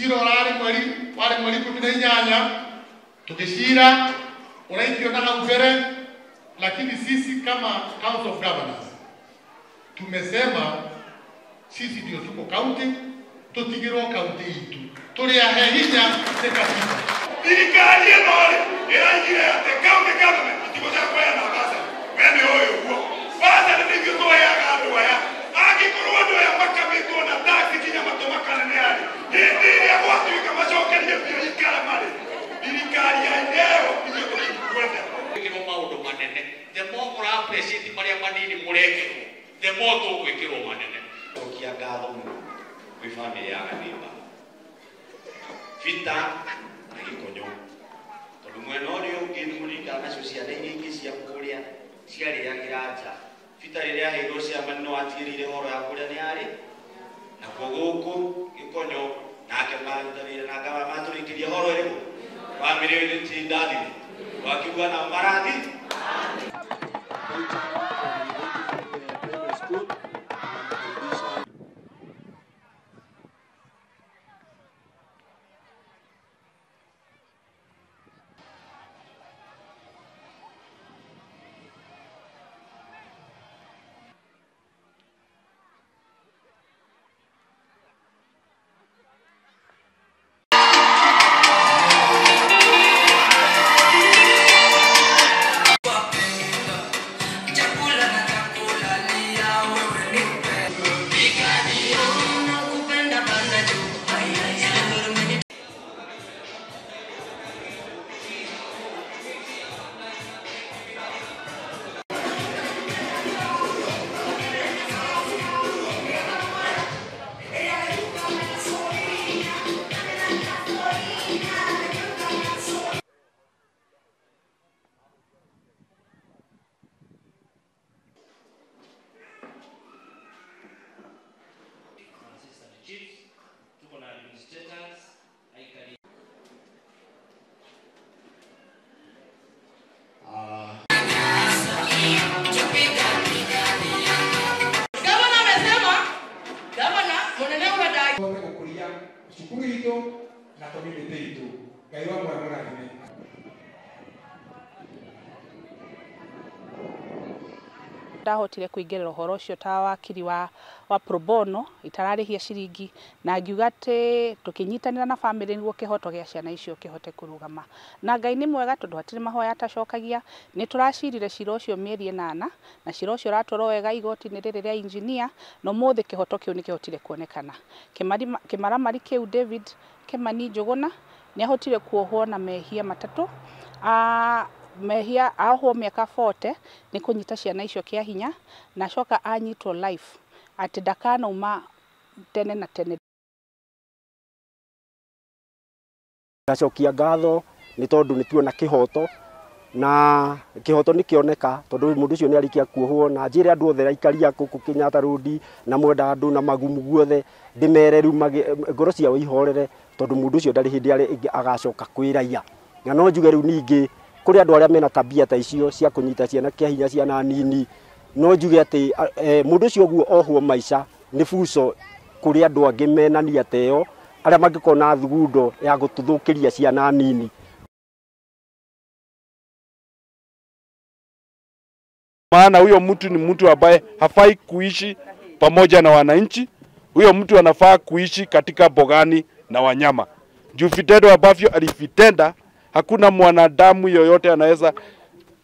Cira ũrarĩ mweri warĩ mweri 18 tukicira uraikio na hau mbere, lakini sisi kama Council of Governors tumesema sisi ndio tuko county, tutigirwo county itu turi ahe hinya nĩ katiba. Thirikari ĩno rĩ ĩraigire atĩ county government itigũcoka kũheana bursary. We nĩ ũĩ ũguo bursary nĩguo tũheaga andũ aya. Angĩkorwo andũ aya makamĩtwo na tax nginya matũ makaneneha rĩ, hĩndĩ ĩrĩa gwatuĩka macokerie mbia ikara marĩ, thirikari ya ineo ithuĩ tũtikwenda. Gwĩkĩrwo maũndũ manene, the more mũra appreciate marĩa manini mũrekĩrwo, the more tũgwĩkĩrwo manene. Cokia ngatho mũno kwĩ bamĩrĩ ya Gathimba, Peter na Gĩkonyo, tondũ mwena ũrĩa ũngĩ nĩ mũririkana nacio ciana iria ingĩ cia kũrĩa ciarĩagĩra nja. Peter rĩrĩa aheirwo ciama no atigĩrĩire horo ya kũrĩa nĩ yarĩ, nakuo gũkũ Gĩkonyo nake maranyitanĩire na ngaba matũrĩkĩria horo ĩrĩkũ. Bamĩrĩ ĩyo ti ndathime wakiuga na marathi. Cukuru itũ na community itũ. Ngai wa mwana mũrathime. Ndahotire kuingĩrĩra ũhoro ũcio ta wakiri wa pro bono itararĩhia ciringi, na ngiuga atĩ tũkĩnyitanĩra na bamĩrĩ nĩguo kĩhoto gĩa ciana icio kĩhote kũrũgama. Na Ngai nĩ mwega tondũ hatirĩ mahoya atacokagia. Nĩ tũracirire cira ũcio mĩeri 8, na cira ũcio ũratwarwo wega igoti-inĩ rĩrĩ rĩa engineer, na ũmũthĩ kĩhoto kĩu nĩ kĩhotire kuonekana. Kĩmaramari kĩu David Kimani Njũgũna nĩ ahotire kuohwo na mehia 3. Mehia aohwo mĩaka 40 nĩ kũnyita ciana icio kĩa hinya, na acoka anyitwo life atĩ ndakanauma tene na tene. Ngacokia ngatho nĩ tondũ nĩ tuona kĩhoto, na kĩhoto nĩ kĩoneka tondũ mũndũ ũcio nĩ arĩkia kuohwo. Na njĩre andũ othe aikaria gũkũ Kenyatta Road na mwenda andũ na magumu guothe ndĩmere rĩu ngoro ciao ihorere, tondũ mũndũ ũcio ndarĩ hĩndĩ agacoka kwĩ raia. Na no njuge rĩu ningĩ kũrĩ andũ arĩa mena tabia ta icio cia kũnyita ciana kĩa hinya, ciana nini, no njuge atĩ mũndũ ũcio ũguo ohwo maica nĩ buco kũrĩ andũ angĩ mena nia ta ĩyo, arĩa mangĩkorwo na thugundo ya gũtũthũkĩria ciana nini. Maana huyo mtu ni mtu ambaye hafai kuishi pamoja na wananchi. Huyo mtu anafaa kuishi katika bogani na wanyama. Juu vitendo ambavyo alivitenda, hakuna mwanadamu yoyote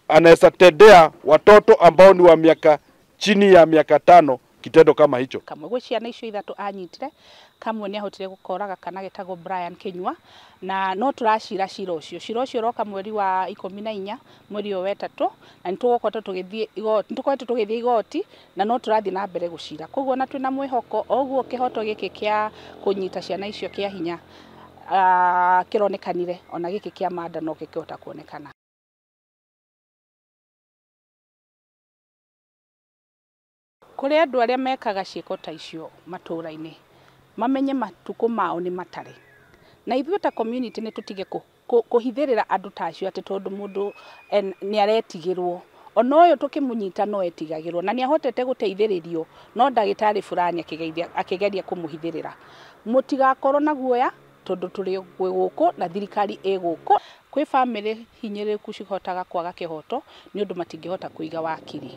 anaweza tendea watoto ambao ni wa miaka chini ya miaka 5 kitendo kama hicho. Kamwe gwĩ ciana icio 3 anyitire, kamwe nĩ ahotire gũkoraga kana getagwo Brian Kinyua, na no tũracira cira ũcio. Cira ũcio ũroka mweri wa 14, mweri ũyũ wa 3, na nĩ tũgũkorwo tũgĩthiĩ igoti, nĩ tũkoretwo tũgĩthiĩ igoti, na no tũrathiĩ na mbere gũcira. Koguo ona twĩna mwĩhoko o ũguo kĩhoto gĩkĩ kĩa kũnyita ciana icio kĩa hinya kĩronekanire, ona gĩkĩ kĩa manda no gĩkĩhota kuonekana. Kũrĩ andũ arĩa mekaga ciĩko ta icio matũũra-inĩ, mamenye matukũ mao nĩ matarĩ. Na ithuĩ ta community nĩ tũtige kũhithĩrĩra andũ ta acio atĩ tondũ mũndũ nĩ aretigĩrwo. Ona ũyũ tũkĩmũnyita no etigagĩrwo, na nĩ ahotete gũteithĩrĩrio no ndagĩtarĩ fulani akĩgeria kũmũhithĩrĩra. Mũtigakorwo na guoya, tondu turi guku na thirikari ĩ guku. Kwĩ family hinyĩrĩrĩku cihotaga kwaga kĩhoto nĩ ũndũ matingĩhota kũiga wakiri,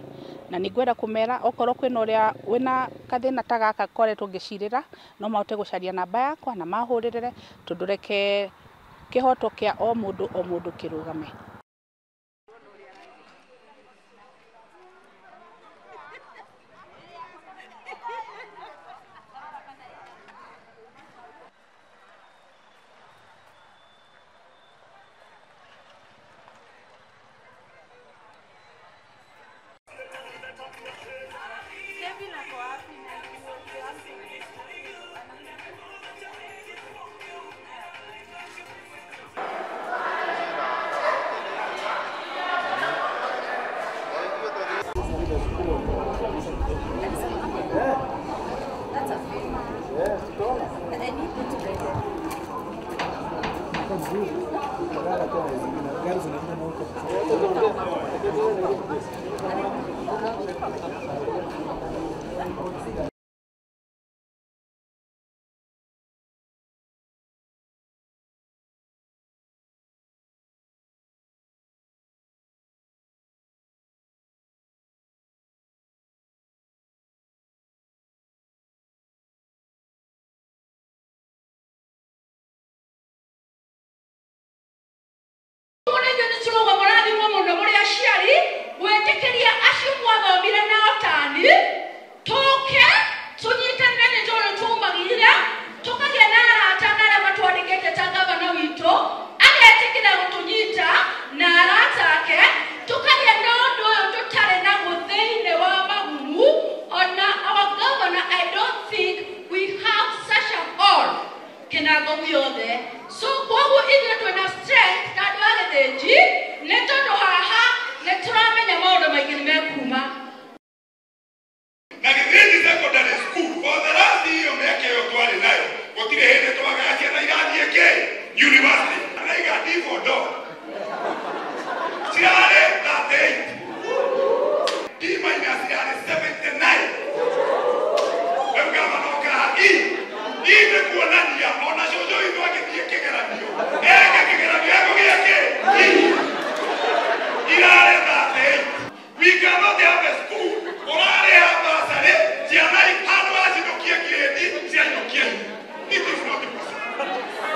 na nĩ ngwenda kũmera okorwo kwĩna ũrĩa wĩna kathĩna ta gaka koretwo ngĩcirĩra no mahote gũcaria namba yakwa na mahũrĩrĩre, tondũ reke kĩhoto kĩa o mũndũ o mũndũ kĩrũgame. So koguo ithuĩ twĩna strength ta andũ a Gĩthĩnji nĩ tondũ haha nĩ tũramenya maũndũ maingĩ nĩ mekuma. Na Gĩthĩnji Secondary School for the last iyo mĩaka ĩyo twarĩ nayo gũtirĩ hĩndĩ twagaga ciana irathiĩ kĩ university na igathiĩ bondo cirarĩ 38 D minus irarĩ 79. Rĩu gavana okaha E nĩ kuonania ona cũcũ witũ agĩthiĩ kĩgeranio eke kĩgeranio ekũgĩa kĩ irarĩ 38. We cannot have a school ũrarĩha bursary ciana handũ hacinũkie grade ciainũkie. It is not possible.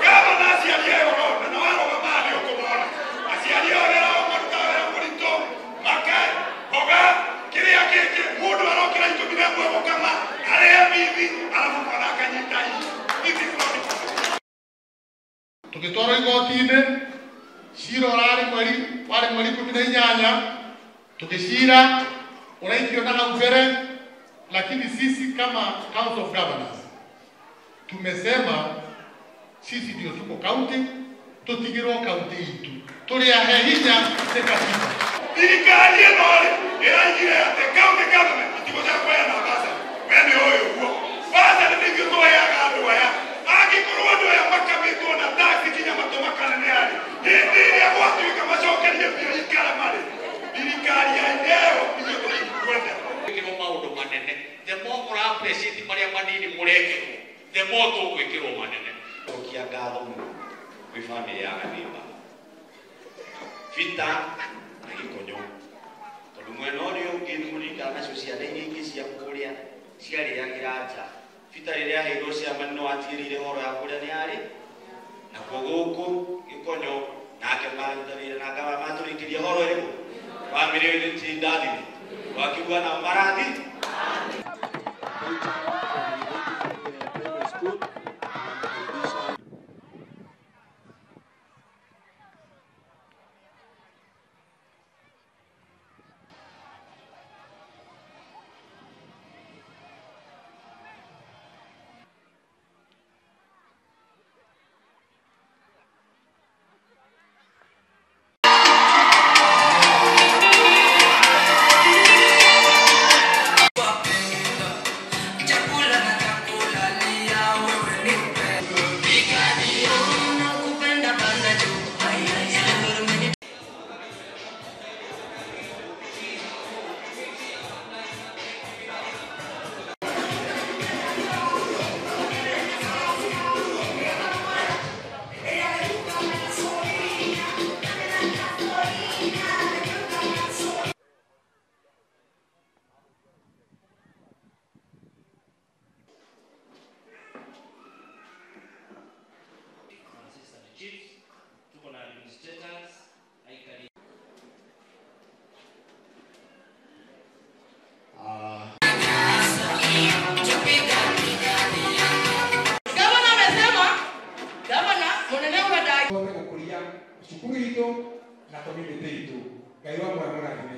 Gavana aciari aya ũrona na warũgama nĩ ũkũmona aciari aya wĩra wao marutaga wĩra mũritũ mboga kĩrĩa kĩngĩ mũndũ arokĩra 11 gũkama arĩhe bithi arabu mwana akanyita It is not possible. Tũgĩtwarwo igoti-inĩ cira ũrarĩ mweri warĩ mweri 18 tũgĩcira ũraikio na hau mbere, lakini sisi kama Council of Governors tumesema sisi ndio tuko county, tutigirwo county itu tũrĩ ahe hinya nĩ katiba. Thirikari ĩno rĩ ĩraigire atĩ county government itigũcoka kũheana bursary. We nĩ ũĩ ũguo bursary nĩ ithuĩ tũheaga andũ aya. Angĩkorwo andũ aya makamĩtwo na tax nginya matũ makaneneha-rĩ, hĩndĩ ĩrĩa gwatuĩka macokerie mbia ikara marĩ thirikari ya ĩyo ithuĩ tũtikwenda gwĩkĩrwo maũndũ manene. The more mũra appreciate marĩa manini mũrekĩrwo, the more tũgwĩkĩrwo manene. Cokia ngatho mũno kwĩ family ya Gathimba Bita na Gĩkonyo, tondũ mwena ũrĩa ũngĩ nĩ mũririkana nacio ciana iria ingĩ cia kũrĩa ciarĩagĩra nja. Bita rĩrĩa aheirwo chairman no atigĩrĩire horo ya kũrĩa nĩ yarĩ nakuo gũkũ Gĩkonyo nake maranyitanĩire na ngaba matũrĩkĩria horo ĩrĩkũ family ĩyo nĩ ndathime wakiuga nao marathi. Jack. Tuhote gũkũria cukuru itũ na community itũ. Ngai wa muoyo mũrathime.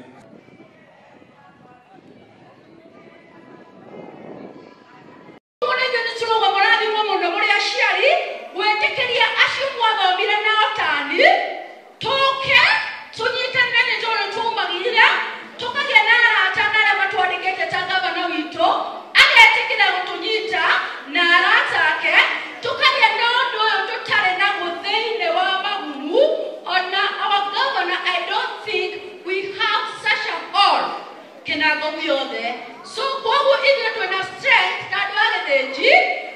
Nĩ mũrathimwo mũno mũrĩ aciari gwĩtĩkĩria acio mwathomire nao tani tũke tũnyitanĩre nĩ tondũ tumagire tũkagĩa na arata na arĩa matwandĩkĩte ta gavana witũ agetĩkĩra gũtũnyita na arata ake tũkagĩa na ũndũ ũyũ tũtarĩ naguo thĩinĩ wa magumu. Ona our governor, I don't think we have such a hall kĩnango guothe. So koguo ithuĩ twĩna strength ta andũ a Gĩthĩnji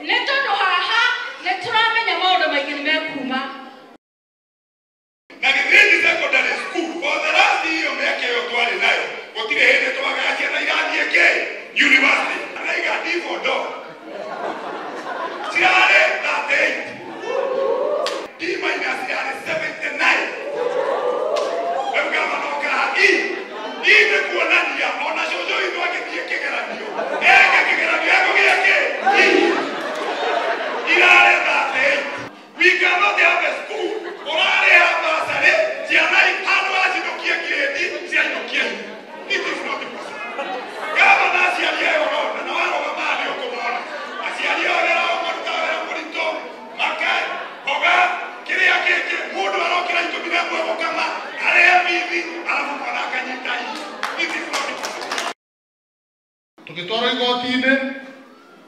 nĩ tondũ haha nĩ tũramenya maũndũ maingĩ nĩ mekuma. Na Gĩthĩnji Secondary School for the last iyo mĩaka ĩyo twarĩ nayo gũtirĩ hĩndĩ twagaga ciana irathiĩ kĩ university na igathiĩ bondo cirarĩ 38 D minus yarĩ 79. Rĩu gavana okaha E E nĩ kuonania ona cũcũ witũ agĩthiĩ kĩgeranio eke kĩgeranio ekũgĩa kĩ E irarĩ 38. We cannot have a school ũrarĩha bursary ciana handũ hacinũkie grade ciainũkie. It is not possible. Gavana aciari aya ũrona na warũgama nĩ ũkũmona aciari aya wĩra wao marutaga wĩra mũritũ makahoga kĩrĩa kĩngĩ mũndũ arokĩra 11 gũkama arĩhe bithi arabu mwana akanyita E. It is not possible. Tũgĩtwarwo igoti-inĩ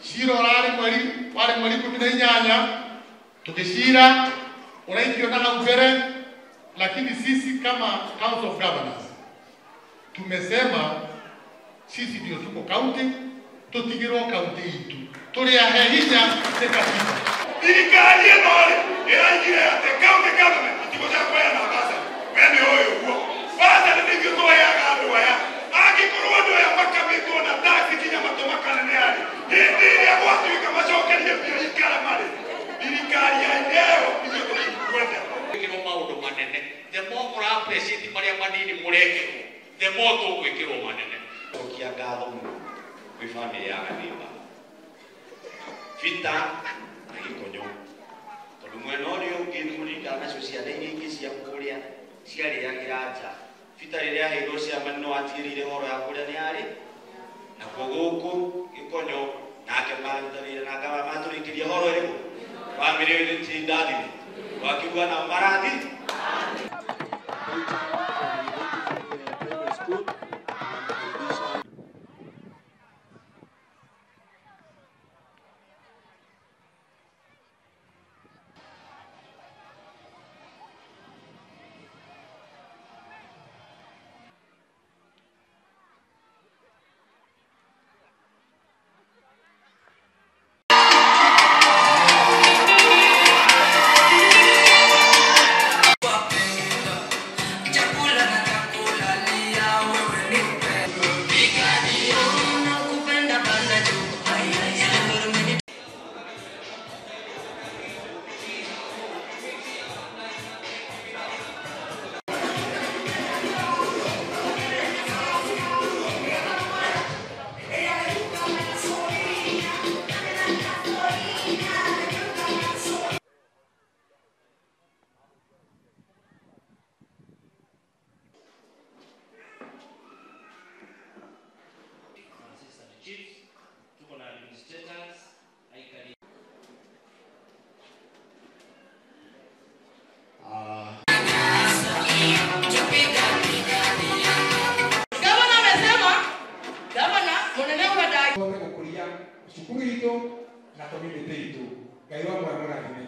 cira ũrarĩ mweri warĩ mweri 18 tũgĩcira ũraikio na hau mbere, lakini sisi kama Council of Governors tumesema sisi ndio tuko county, tutigirwo county itu tũrĩ ahe hinya nĩ katiba. Thirikari ĩno rĩ ĩraigire atĩ county government itigũcoka kũheana bursary. We nĩ ũĩ ũguo bursary nĩ ithuĩ tũheaga andũ aya. Angĩkorwo andũ aya makamĩtwo na tax nginya matũ makaneneha rĩ, hĩndĩ ĩrĩa gwatuĩka macokerie mbia ikara marĩ thirikari ya ĩyo ithuĩ tũtikwenda. Gwĩkĩrwo maũndũ manene the more mũra appreciate marĩa manini mũrekĩrwo the more tũgwĩkĩrwo manene. Cokia ngatho mũno kwĩ bamĩrĩ ya Gathimba Bita na Gĩkonyo tondũ mwena ũrĩa ũngĩ nĩ mũririkana nacio ciana iria ingĩ cia kũrĩa ciarĩagĩra nja. Bita rĩrĩa aheirwo chairman no atigĩrĩire horo ya kũrĩa nĩ yarĩ nakuo gũkũ Gĩkonyo nake manyitanĩire na matũrĩkĩria horo ĩrĩkũ bamĩrĩ ĩyo ti ndathime wakiuga na marathi. Gavana amesema, gavana mũnene ũrenda Tuhote gũkũria cukuru itũ na community itũ. Ngai wa muoyo mũrathime.